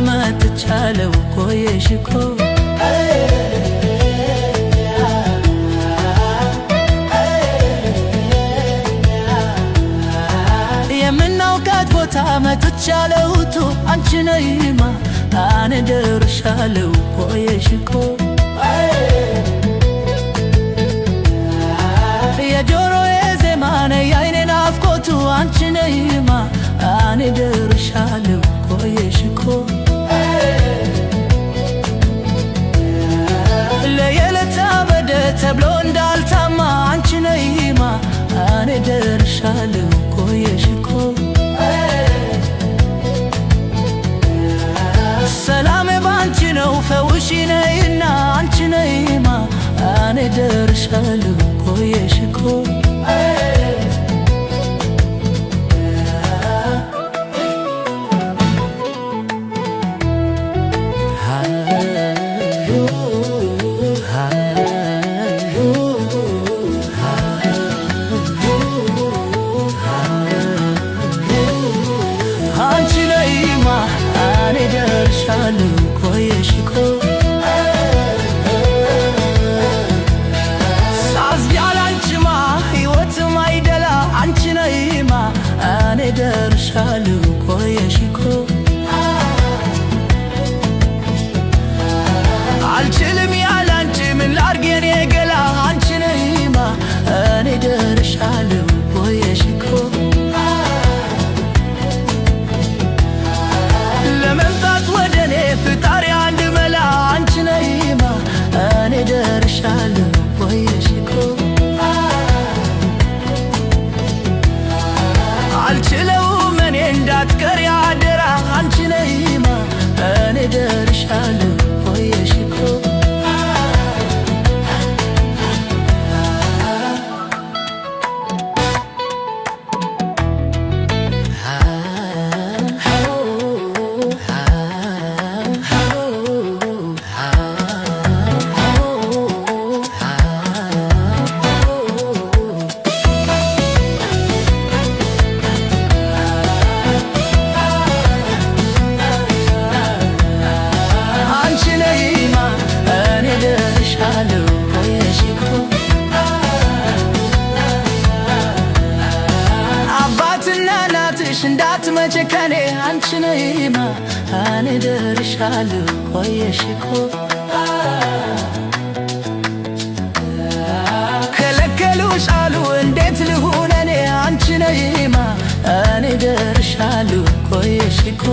መጥቻለሁ ቆየሽ እኮ። የምናውቃት ቦታ መጥቻለሁቱ አንቺ ነይማ እኔ ደርሻለሁ ቆየሽ እኮ። የጆሮዬ ዜማ ነይ የዓይኔ ናፍቆቱ አንቺ ነይማ እኔ ደርሻለሁ ቆየሽ እኮ። ለየለታ በደ ተብሎ እንዳልታማ አንቺ ነይማ እኔ ደርሻለሁ ቆየሽ እኮ። ሰላሜ ባንቺ ነው ፈውሺ ነይና አንቺ ነይማ እኔ ደርሻለሁ ቆየሽ እኮ። አንቺ ነይማ እኔ ደርሻለሁ ቆየሽ እኮ። ሳዝብ ያላንቺማ ሕይወትም አይደላ አንቺ ነይማ እኔ ደርሻለሁ ቆየሽ እኮ። አልችልም ያላንቺ ምን ላድርግ የኔ ገላ አንቺ ነይማ እኔ ደርሻለሁ ቆየሽ እኮ። ለመምጣት ወደ እኔ ፍጣሪ አንድ መላ አንቺ ነይማ እኔ ደርሻለሁ ቆየሽ እኮ። አልችለውም እኔ እንዳትቀሪ አደራ አንቺ ነይማ እኔ ደርሻለሁ ቆየሽ እኮ። አንቺ ነይማ እኔ ደርሻለሁ ቆየሽ እኮ። አባትና እናትሽ እንዳትመጪ ከኔ አንቺ ነይማ እኔ ደርሻለሁ ቆየሽ እኮ። ከለከሉሽ አሉ እንዴት ልሁን እኔ አንቺ ነይማ እኔ ደርሻለሁ ቆየሽ እኮ።